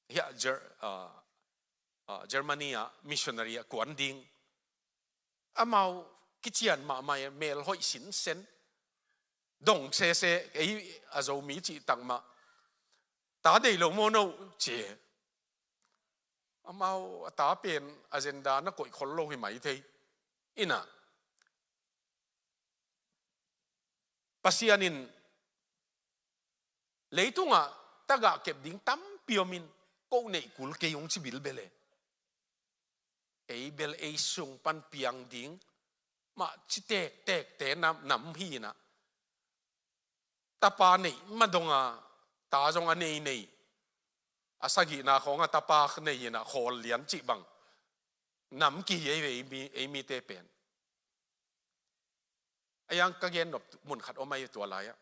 hiah Ger-, ah, ah, Germany ah missionary ah kuan ding. Amau kician mahmah e, mel hoih sinsen. Dong sese, ei a Zomi cih tak mah. "Ta deih lo maw no?" ci e. Amau a ta pen agenda na koih khol lo hi mai thei. Inah, Pasian in leitungah tagah kep ding tampi om in, "Ko neih kul kei," hong ci bilbel e. Ei bel ei sung pan piang ding mah ci tektekte nam, nam hi inah. Tapa neih ma dong a, ta zong a nei nei, a sagihna khawng a tapa nei inah khawl lian cih bang nam kihi ei ve, ei mi, ei mite pen. A yang ka gen nop mun khat om ahi tua lai-ah,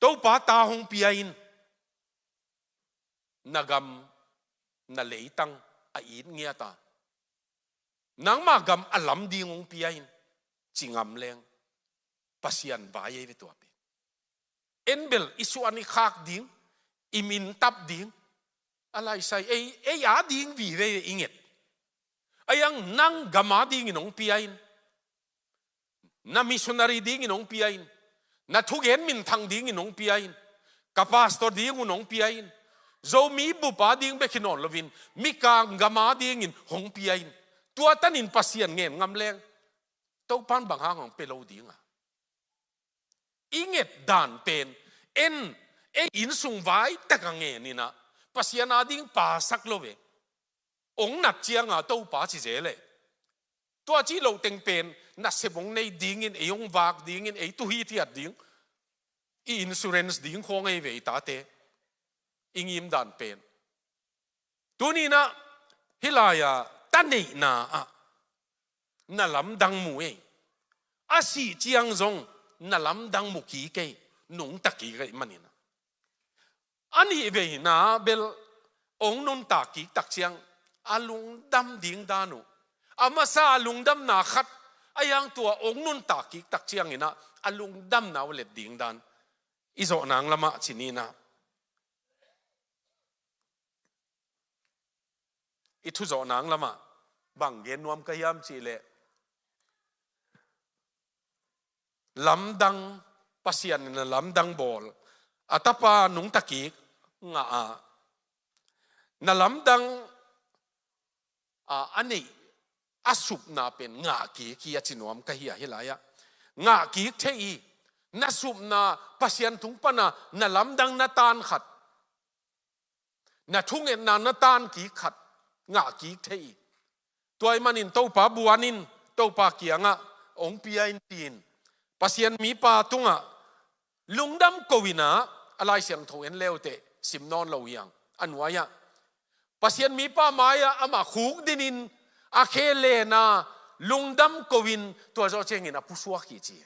"Topa, ta hong pia in, na gam, na leitang a it ngiat a, nangma gam a lam ding hong pia in," ci ngam leng, Pasian vai ahi ve tua pen. En bel i suan i khak ding, i min tap ding, a laisai, ei, ei a ding vive i nget. A yang, "Nang gam a dingin hong pia in, na missionary dingin hong pia in, na thugen minthang dingin hong pia in, ka pastor ding un hong pia in, Zomi bup a ding bek hi nawn loin, Mikang gam a dingin hong pia in," tua tanin Pasian ngen ngam leng, Topan bang hang hong pia lo ding a? I nget dan pen, en, ei innsung vai tak a ngen inah, Pasian a ding pasak lo ve. Hong nat cianga Topa ci zel e. Tua cih loh teng pen, nasep hong nei dingin, ei hong vak dingin, ei tu hithiat ding, i insurance ding khawng ahi ve i tate. I ngim dan pen. Tuni inah, hih lai-a ta neihna ah na lamdang mu ei. A sih ciang zong na lamdang mu kik ei, nungta kik ei manin. A nih veina bel ong nuntak kik tak ciang a lungdam ding dan uh, a masa a lungdamna khat a yang tua ong nuntak kik tak ciangin ah a lungdamna uh let ding dan i zawh nang lamah ci ni in ah, i thuzawh nang lamah bang gen nuam ka hiam cih leh, lamdang, Pasian in a lamdang bawl, a tapa nungta kik ngah a, na lamdang a, a neih a supna pen ngah kik hi a ci nuam ka hi a, hi lai-ah ngah kik thei hi. Na supna, Pasian tung pana na lamdang na tan khat, na thungetna na tan kik khat ngah kik thei hi. Tua ahih manin Topa buan in, Topa kiangah ong pia in tiin, Pasian mipa tungah lungdam ko in ah, a Lai Siangtho en leuteh sim nawn lo hi hang, a nuai-ah Pasian mipa mai-ah amah khukdin in a khe len a, lungdam ko in, tua zawh ciangin a pusuak hi ci.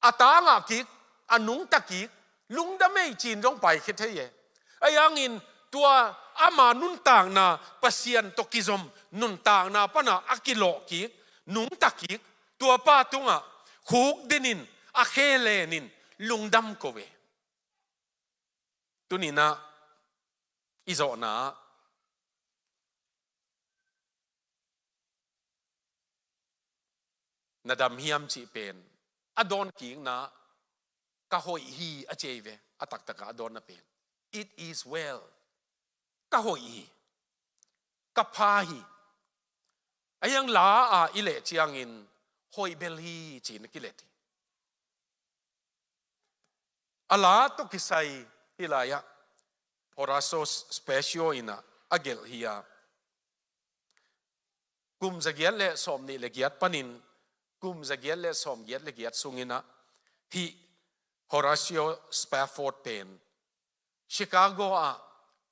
A ta ngah kik, a nungta kik, lungdam ei ci-in zong paikhia thei e. Ahi hangin tua ama nuntakna, Pasian tawh kizom nuntakna pana a kilawh kik, nungta kik, tua pa tungah khukdin in, a khe len in, lungdam ko e. Tuni in ah i zawhna ah na dam hiam cih pen a dawnkikna, ka hoih hi a ci ei ve, a taktak a a dawnna pen. It is well. Ka hoih hi. Ka pha hi. A hiang la-ah i leh ciangin hoih bel hi ci-in a kilet hi. A la tawh kisai hi lai-ah Horatio Spafford in ah a gelh hi a, kum zagiat le sawmnih le giat panin kum zagiat le sawmgiat le giat sungin ah hih Horatio Spafford pen Chicago ah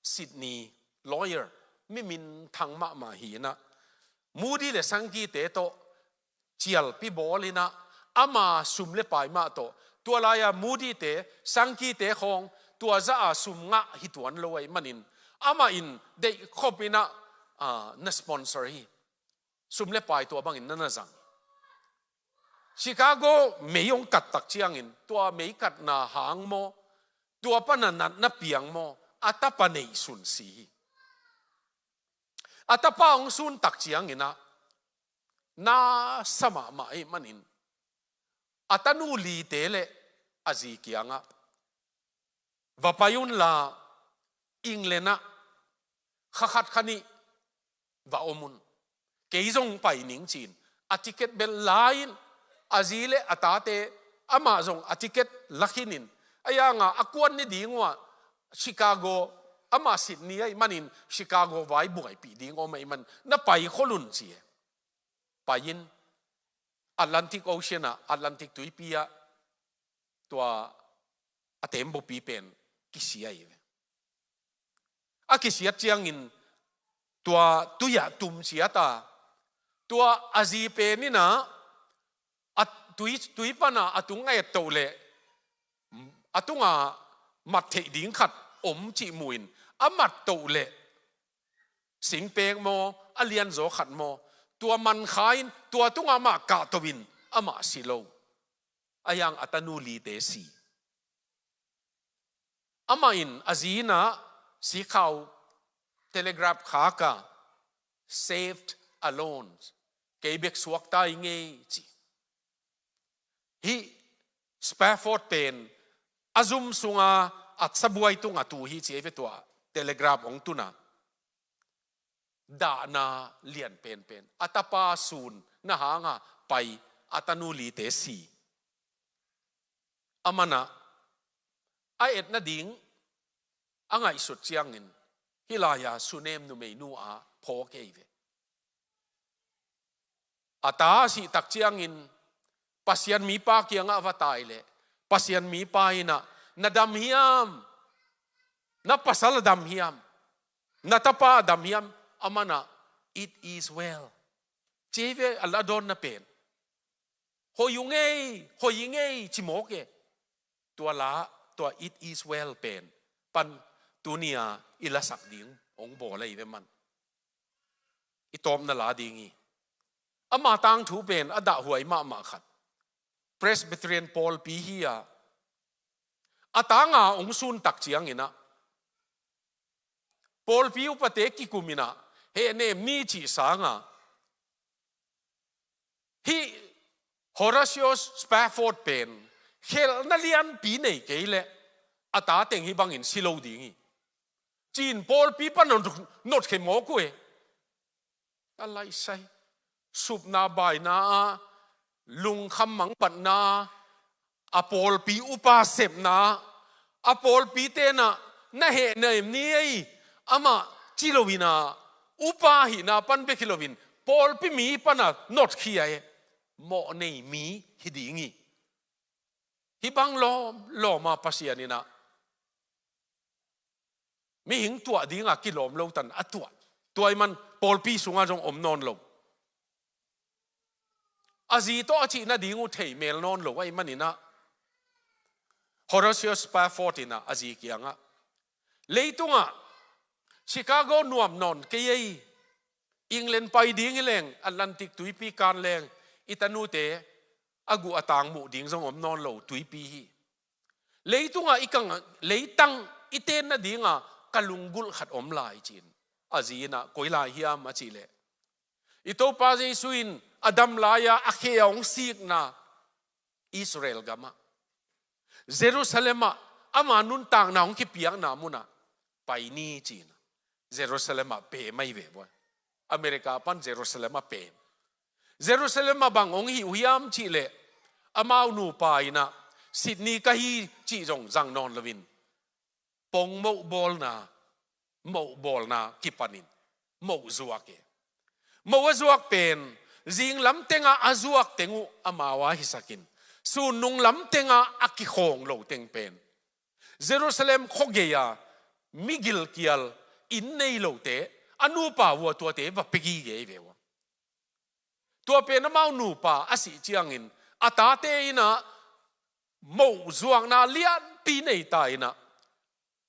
Sydney lawyer, mi minthang mahmah hi in ah, Moody le Sankey-te tawh cialpi bawl in ah, ama sum le pai mah tawh, tua lai-a Moody-te, Sankey-te khawng tua zah a sum ngah hi tuan lo ahih manin, amah in deihkhop in ah, ah, na sponsor hi. Sum le pai tua bangin na na zang. Chicago mei hong kat tak ciangin tua mei katna hang maw, tua pana natna piang maw, a tapa neihsun si hi. A tapa hong sun tak ciangin ah na sa mahmah ahih manin, a tanu lite le a zi kiangah, va pai unla, England ah kha khat kha nih va om un, kei zong pai ning ci-in a ticket bel la in, a zi le a tate, amah zong a ticket la khin in, a hiang a a kuan ni ding uh ah Chicago, amah Sydney ahih manin Chicago vai buaipih ding om ahih manin na pai khol un ci e. Pai in, Atlantic Ocean ah, Atlantic tuipi ah tua a tembaw pi pen kisia hi ve. A kisiat ciangin tua tui ah tum ciat a, tua a zi pen in ah, a tui, tui pan a a tung a et toh leh, a tungah mat theih ding khat om cih mu in, a mat toh leh singpek maw, a lianzaw khat maw, tua man kha in, tua tungah amah kahto in, amah si lo. A hiang a tanu lite si. Amah in a zi in ah sikkhau telegraph khak a, "Saved alone. Kei bek suakta ing ei," ci. Hih Spafford pen a zum sunga a sabuai tungah tu hi ci ei ve, tua telegraph hong tun a. Dahna lian penpen. A tapa sun na hanga pai a tanu lite si. Aman ah a et nading a ngaihsut ciangin hih lai-a sunem numeinu a phawk ei ve. A ta a sih tak ciangin Pasian mipa kiangah va tai leh, Pasian mipa in ah, "Na dam hiam? Na pasal a dam hiam? Na tapa a dam hiam?" Aman ah, "It is well," ci ei ve, a la dawnna pen. Hoih uh ngei, hoih i ngei ci mawk e. Tua la, tua "It is well" pen pan tuni-a i lasak ding hong bawl ahi ve man. I tawpna la ding hi. Ama tangthu pen a dahhuai mahmah khat, Presbyterian pawlpi hi-a, a tanga hong sun tak ciangin ah, pawlpi upate kikum in ah hehnem ni cih sanga, hih Horatio Spafford pen khelhna lianpi nei kei leh a ta teng hih bangin si lo ding hi, ci-in pawlpi pan notkhia mawk uh e. A laisai, supna baina ah, lungkham mangbatna, a pawlpi upa sepna, a pawlpi tenah na hehnem ni ei, amah ci lo-in ah, upa hihna pan bek hi loin pawlpi mi pana notkhia e. Mawh nei mi hi ding hi. Hih bang lawm lawma Pasian in ah mihing tuah dinga kilawm lo tan a tuah. Tua ahih man pawlpi sungah zong om nawn lo. A zi tawh a cih nading uh thei mel nawn lo ahih manin ah, Horatio Spafford in ah a zi kiangah, "Leitungah Chicago nuam nawn kei ei, England pai ding hi leng, Atlantic tuipi kan leng, i tanute a guh a tang muh ding zong om nawn lo tuipi hi. Leitungah i kang, leitang i ten nadinga ka lunggulh khat om lai," ci-in a zi in ah, "Koi lai hiam?" a cih leh, "I Topa Jesu in a dam lai-a a khe a hong sikna Israel gamah, Jerusalem ah ama nuntakna hong kipiakna munah pai ni," ci-in ah Jerusalem ah pem ahi ve bua. America pan Jerusalem ah pem. Jerusalem ah bang hong hih uh hiam cih leh, amau nupa in ah Sydney ka hi cih zong zang nawn loin, pongmoh bawlna, moh bawlna kipanin moh zuak e. Moh a zuak pen, zinglam tengah a zuak teng uh amau a hisakin, sunnung lam tengah a kikhawng lo teng pen, Jerusalem khuagei-a mi gilkial, inn nei lote, a nupa uh a tuate va pia gige hi ve uh a. Tua pen amau nupa a sih ciangin a tate in ah moh zuakna lianpi nei ta in ah,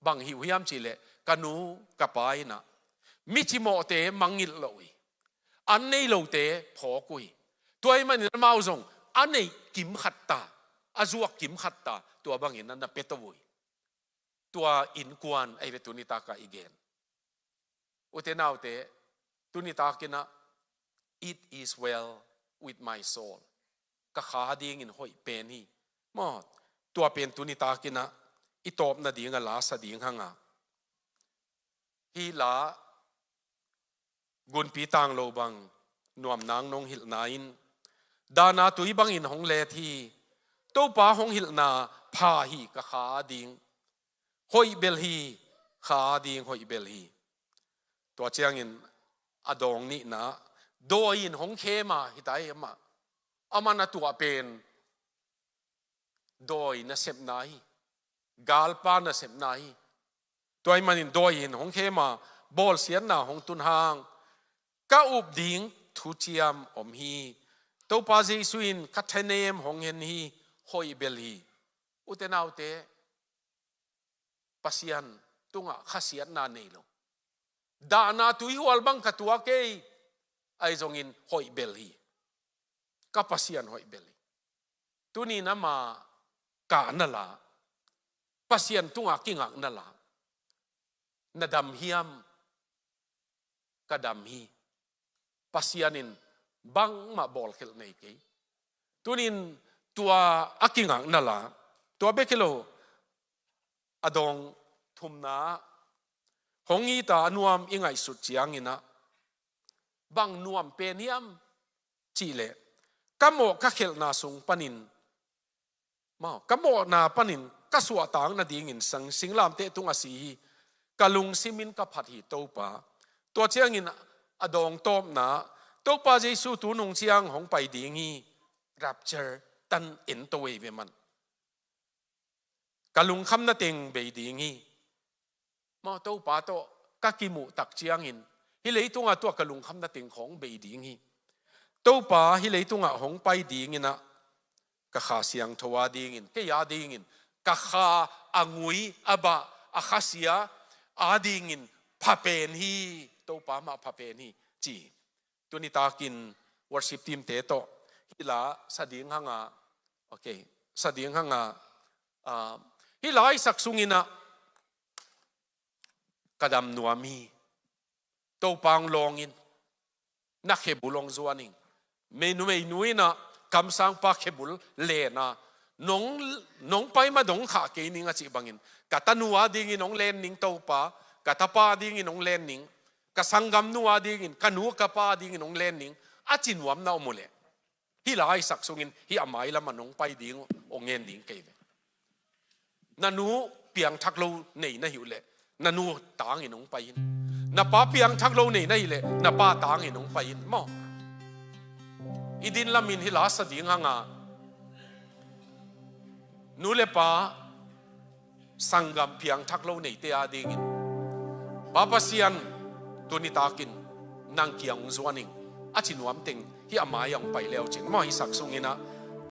bang hih uh hiam cih leh, ka nu ka pa in ah mi cimawhte mangngilh lo uh hi. An nei lote phawk uh hi. Tua ahih manin amau zong a neih kim khat ta, a zuak kim khat ta, tua bangin ah na pia to uh hi. Tua innkuan ahi ve tuni takah i gen. Ute naute, tuni takin ah, "It is well with my soul." Ka kha dingin hoih pen hi. Maw, tua pen tuni takin ah i tawpna ding a lasa ding hang a. Hih la gunpi tang lo bang, nuam nang nong hilhna in, dahna tui bangin hong let hi. Topa hong hilhna pha hi, ka kha ding. Hoih bel hi, kha ding hoih bel hi. Tua ciangin a dawng nihna, dawi in hong khem a, hita hi amah. Amah na tuah pen dawi nasepna hi, galpa nasepna hi. Tua ahih manin dawi in hong khem a, bawlsiatna hong tun hang, ka up ding thuciam om hi. Topa Jesu in ka thanem hong hen hi, hoih bel hi. Ute naute, Pasian tungah khasiatna nei lo. Dahna tuihual bang ka tuak ei, ahi zongin hoih bel hi. Ka Pasian hoih bel hi. Tuni-in ama kahna la, Pasian tungah kingakna la, na dam hiam? Ka dam hi. Pasian in bangmah bawlkhelh nei kei. Tuni-in tua a kingakna la, tua bek hi lo, a dawng thumna, hong it a nuam i ngaihsut ciangin ah, bang nuam pen hiam cih leh, ka mawh ka khelhna sung panin, maw, ka mawhna panin ka suahtak nadingin sang singlamteh tungah si hi. Ka lungsim in ka phat hi, Topa. Tua ciangin a dawng tawpna, Topa Jesu tu nung ciang hong pai ding hi. Rapture, tan en to ei ve man. Ka lungkhamna teng bei ding hi. Maw, Topa tawh ka kimuh tak ciangin, hih leitungah tua ka lungkhamna teng khawng bei ding hi. Topa hih leitungah hong pai dingin ah, ka Kha Siangtho adingin, kei adingin ka kha a ngui a bah a khasia adingin pha pen hi, Topa mah pha pen hi, ci hi. Tuni takin worship team te tawh hih la sa ding hanga, okay, sa ding hanga, ah, hih la i sak sungin ah ka dam nuam hi. Topa hong lawng in, na khebul hong zuan ing. Mei numei nu in ah kamsangpa khebul len a, nong, nong pai ma dong khah kei ning a cih bangin, ka tanu adingin hong len ning Topa, ka tapa adingin hong len ning, ka sanggamnu adingin, ka nu ka pa adingin hong len ning, a ci nuam na om uh leh, hih la i sak sungin hih a mai lamah nong pai ding uh, hong ngen ding kei ve. Na nu piangthak lo nei na hih uh leh, na nu tangin hong pai in. Na pa piangthak lo nei na hih leh, na pa tangin hong pai in maw. I din lamin hih la sa ding hanga, nu le pa, sanggam piangthak lo neite adingin, Pa Pasian, tuni takin nang kiang hong zuan ing, a ci nuam teng hih a mai-ah hong pai le uh cin maw, hih sak sungin ah